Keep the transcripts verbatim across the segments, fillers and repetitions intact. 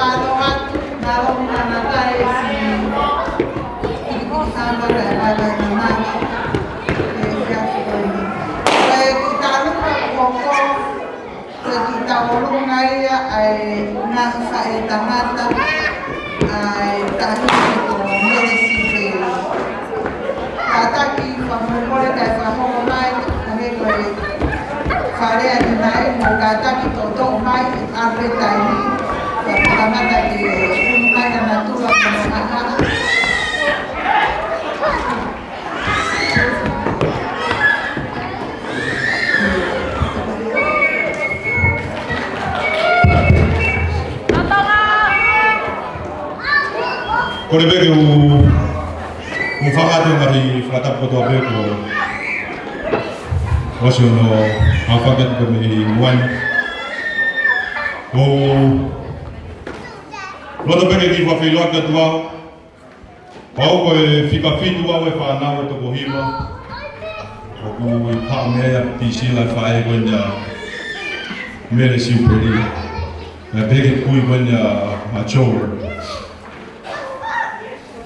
Mālō atu, mālō muʻa Nataesi. Tiki tiki samba kae vaivai mamana. E fiafi ko eni. Ko e kiʻi talunga kuo ko, ko e kiʻi tauʻolunga ia ʻa e ngaahi faʻētangata ʻa e taʻahine ko Mele Siupeli. Kātaki fakamolemole kae fakahoko mai, ʻa e ko e fale ʻanenai, mo kātaki toʻotoʻo mai, ʻa e taimi, fakatamata ke unu mai ʻa natula ko e maha. Kole pē ke u, u fakatapu atu ki he fakatapu kotoa pē kuo ʻosi hono fakatapu mei muʻa ni. ʻOku loto pē ke u kiʻi fakafeʻiloaki atu au. Pau ko e fika fitu au e fānau ʻe toko hiva. ʻOku ʻi he paʻanga ʻa Pisila faʻē ko eni ʻa Mele Siupeli. Naʻe pehē ki he kui ko eni ʻa Machoa.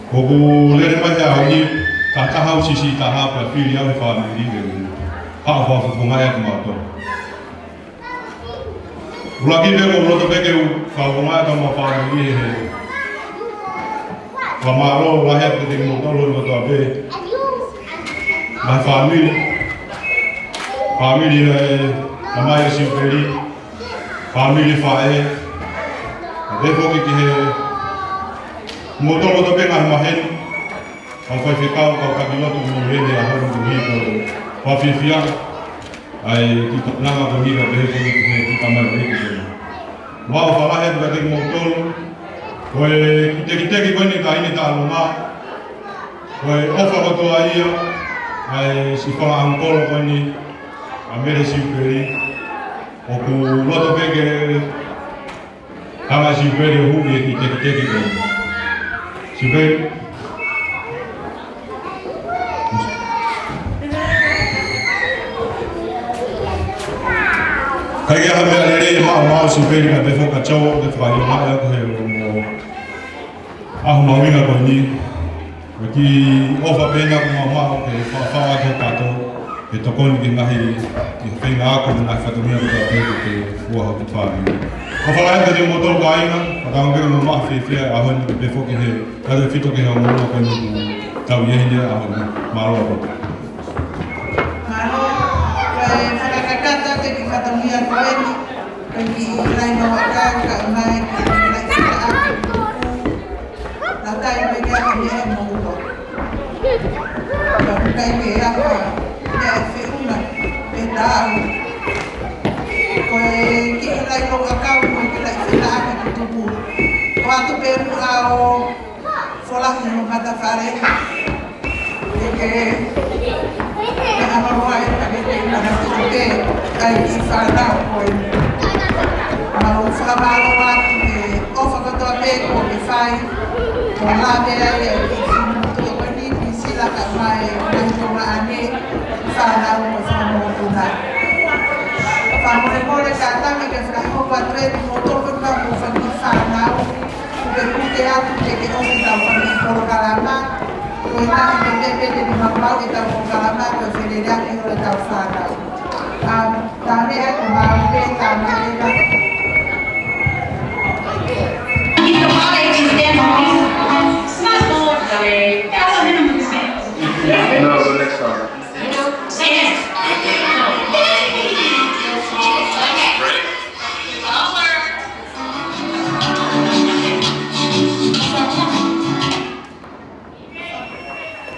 ʻOku lele mai he ʻaho ni, ka taha au siʻisiʻi taha pea fili au he fāmili ke u haʻu ʻo fakafofongaʻi ʻa kimautolu. ʻUluaki pē ʻoku ou loto pē ke u fakafofongaʻi ʻa e kau fāmili he fakamālō lahi atu kiate kimoutolu kotoa pē. Ngaahi fāmili, fāmili ʻa e tamai ʻa Siupeli, fāmili faʻē, pea pehē foki ki he moutolu kotoa pē ngaahi maheni, kau faifekau, kau taki lotu, mo e heni ʻa hono tuhi ko e fakafiefia ʻa e kiʻi tokanga ko eni ka pehē foki ki he kiʻi tamaioʻeiki ko eni. Mau fakalahi atu kiate kimoutolu, ko e kiʻi tekiteki ko eni taʻahine taʻaloga, ko e ʻofa kotoa ia ʻa e siʻi fanga ʻangikolo ko eni ʻa Mele Siupeli, ʻoku loto pē ke hanga ʻe Siupeli ʻo hū ki he kiʻi tekiteki ko eni. Siupeli. ʻIkai ke ʻi ai ha meʻa lelei ʻe maʻu, maʻu Siupeli kae pehē foki kia Joe, ke fakaʻilongaʻi ʻaki he ʻaho mahuʻinga ko eni. Ko e kiʻi ʻofa pē ena kuo mau maʻu ke fakaʻofa atu kātoa, ke tokoni ki he ngaahi, ki he feinga ako mo e ngaahi fatongia kotoa pē ke fua hake ʻa e fāmili. Ko e fakalahi atu kiate kimoutolu kāinga, fakatauange pē ke mou maʻu ha fiefia he ʻaho ni, pehē foki he tautefito ki he ongoongo ko eni ʻoku tau ʻi ai he ʻaho ni. Mālō ʻaupito. Mālō, ko e fakakakato atu e kiʻi fatongia ko eni, ko e kiʻi laino ʻakau kae ʻumaʻā e kiʻi laʻi fika ʻapi. Tau tai pē ke ʻaho ni ʻe moua. Ka ʻoku ʻikai ke ʻi ai ha meʻa ʻe feʻunga pea tau. Ko e kiʻi laino ʻakau mo e kiʻi laʻi fika ʻapi tutuku. ʻOatu pē muʻa ʻo folahi hoʻo matafale. Ke ke, ke ʻamanaki ai, ka ke ke ʻi ai ha tuʻu pē, ʻa e kiʻi fānau ko eni. Mau fakamālō atu he ʻofa kotoa pē kuo ke fai, kuo lave ai ʻa e kiʻi fanga motuʻa ko eni, Pisila kae ʻumaʻā e ngaahi tuongaʻane, fānau mo e fanga mokopuna. Fakamolemole kātaki ke fakahoko atu eni kimoutolu ko e kau fanga kiʻi fānau, ʻoku ke pute atu ke ke ʻosi ʻetau fanga kiʻi polokalama. Ko e ngaahi pēpē te ne maumau ʻetau polokalama ko e felelea ki holo ʻetau fānau. Um, tā meʻa ko mau pē, tā meʻa. If the holiday is dead, Mom, it's not all the way. No, the next one. Yes.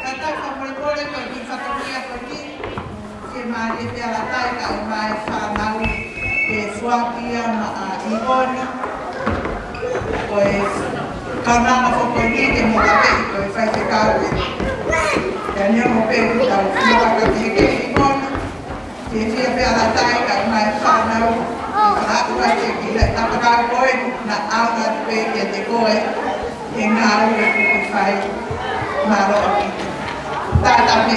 Kātaki fakamolemole ko e kiʻi fatongia ko eni. Fiemālie pē ʻa Latai kae ʻumaʻā e fānau ke foaki ia maʻa ʻIvoni. Ko e kaunanga foki ko eni ke mou ʻapi ko e faifekau ē. Pea neongo pē ʻoku tau fua ka ke heke ʻIvoni. Fiefia pē ʻa Latai kae ʻumaʻā e fānau, ʻe fakaʻaku atu e kiʻi laʻi ʻakau ko ē, naʻa ʻaonga atu pē kiate koe, he ngāue ʻoku ke fai, mālō ʻaupito. Tātā pē.